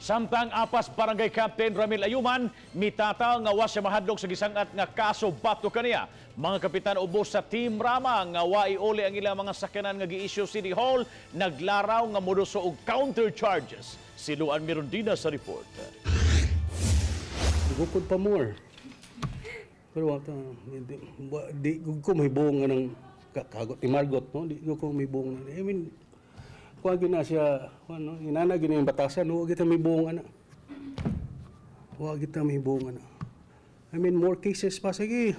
Samtang Apas Barangay Captain Ramil Ayuman mitata nga wa siya mahadlok sa gisangat nga kaso batok kaniya. Mga kapitan ubos sa Team Rama nga wa iuli ang ilang mga sakyanan nga gi-issue City Hall naglaraw nga moduso og counter charges. Si Luan Mirondina sa report. Bukod pa more. Pero wa ta di, di ko mahibong nga ng kagot ni Margot, no? Di ko mahibong. I mean, kuha gyud na siya, ano, inana gyud yung batasan, wa kita mahibong ana. Wa kita mahibong ana. I mean, more cases pa, sige.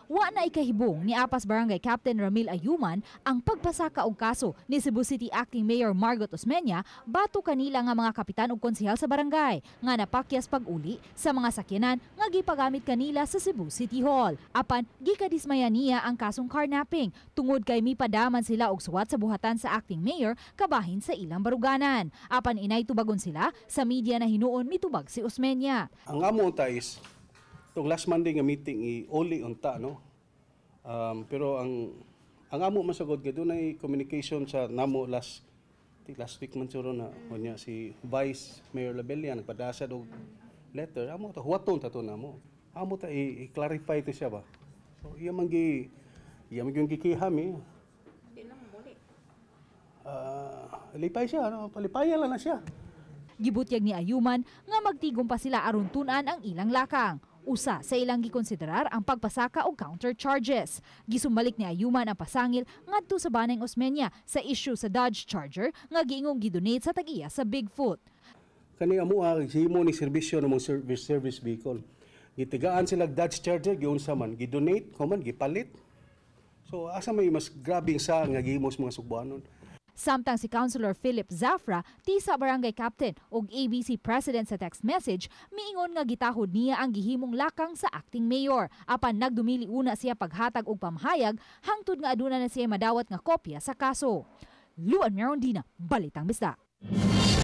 Wa na ikahibong ni Apas Barangay Captain Ramil Ayuman ang pagpasaka og kaso ni Cebu City Acting Mayor Margot Osmeña batok kanila nga mga kapitan ug konsehal sa barangay nga napakyas pag-uli sa mga sakyanan nga gipagamit kanila sa Cebu City Hall. Apan gikadismaya niya ang kasong carnapping tungod kay mipadaman sila og suwat sa buhatan sa acting mayor kabahin sa ilang baruganan. Apan inay tubagon sila sa media na hinuon mitubag si Osmeña. Ang amo unta is tong last Monday nga meeting i-uli unta, no. Pero ang amo masagod kay dunay communication sa namo last last week man siguro na unya si Vice Mayor Labella nagpadasa og letter. Amo ta huwaton ta to namo. Amo ta i-clarify to siya ba. So iya man gyud gikiham eh. Lipay siya, no? Palipayan lang na siya. Gibutyag ni Ayuman nga magtigom pa sila aron tun-an ang ilang lakang. Usa sa ilang gikonsiderar ang pagpasaka og counter charges. Gisumbalik ni Ayuman ang pasangil ngadto sa banang Osmeña sa issue sa Dodge Charger nga giingong gidonate sa tag-iya sa Bigfoot. Kani amo ah, himo ni serbisyo ng mga service vehicle. Gitigaan sila Dodge Charger, giunsa man, gidonate, kuman gipalit. So asa may mas grabing sa nga gihimo sa mga Sugbuanon? Samtang si Councilor Philip Zafra, Tisa Barangay Captain ug ABC President sa text message, miingon nga gitahod niya ang gihimong lakang sa acting mayor. Apan nagdumili una siya paghatag og pamahayag hangtod nga aduna na siya madawat nga kopya sa kaso. Luan Merondina, Balitang Bisdak.